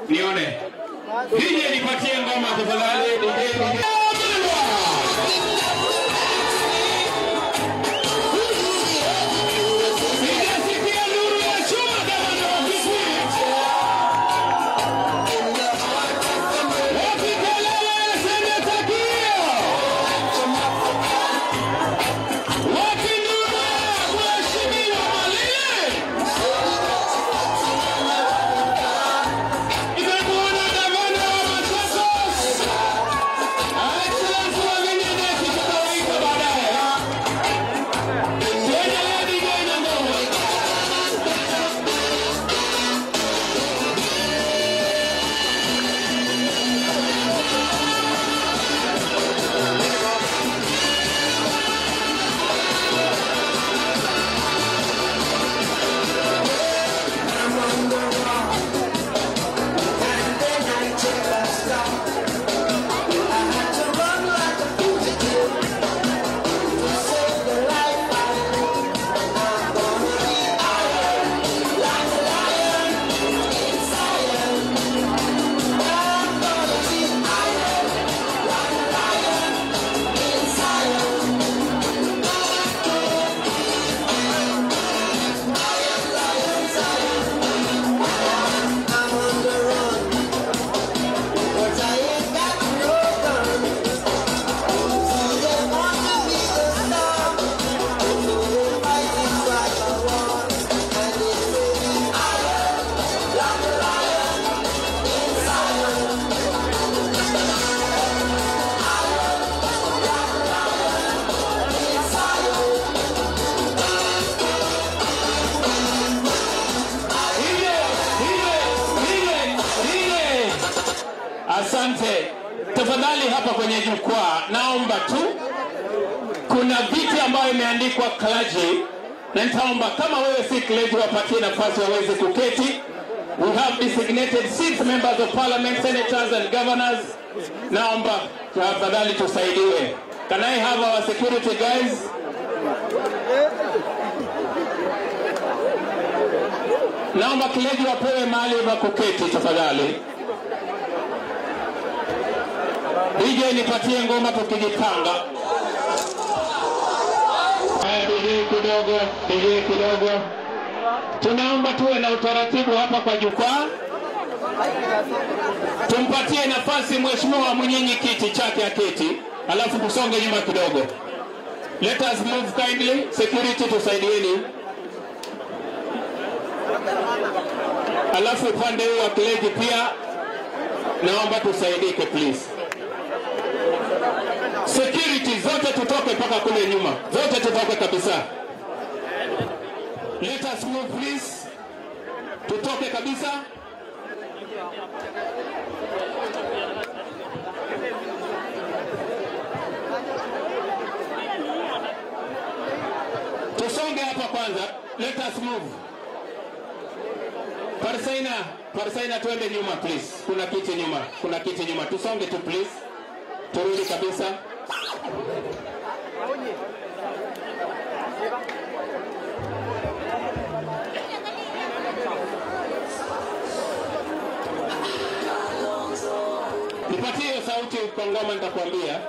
Nione. DJ nipatie ngoma tafadhali. DJ. Asante. Tafadhali hapa kwenye jukwaa naomba tu, kuna viti ambayo imeandikwa clergy, na nitaomba kama wewe si clergy wapatie nafasi waweze kuketi. We have designated 6 members of parliament, senators and governors. Naomba tafadhali tusaidiwe. Can I have our security guys? Naomba clergy wapewe mahali pa kuketi tafadhali. DJ nipatie ngoma tukijipanga. Haya, DJ kidogo, DJ kidogo. Tunaomba tuwe na utaratibu hapa kwa jukwaa. Tumpatie nafasi mheshimiwa mwenyeji kiti chake aketi, alafu tusonge nyuma kidogo. Let us move kindly. Security tusaidieni. Alafu upande huu wa clergy pia naomba tusaidike please. Security zote tutoke mpaka kule nyuma. Zote tutoke kabisa. Let us move please. Tutoke kabisa. Tusonge hapa kwanza. Let us move. Parsaina, Parsaina tuende nyuma please. Kuna kiti nyuma, kuna kiti nyuma. Tusonge tu please. Turudi kabisa. Nipatie sauti kwa ngoma nitakwambia.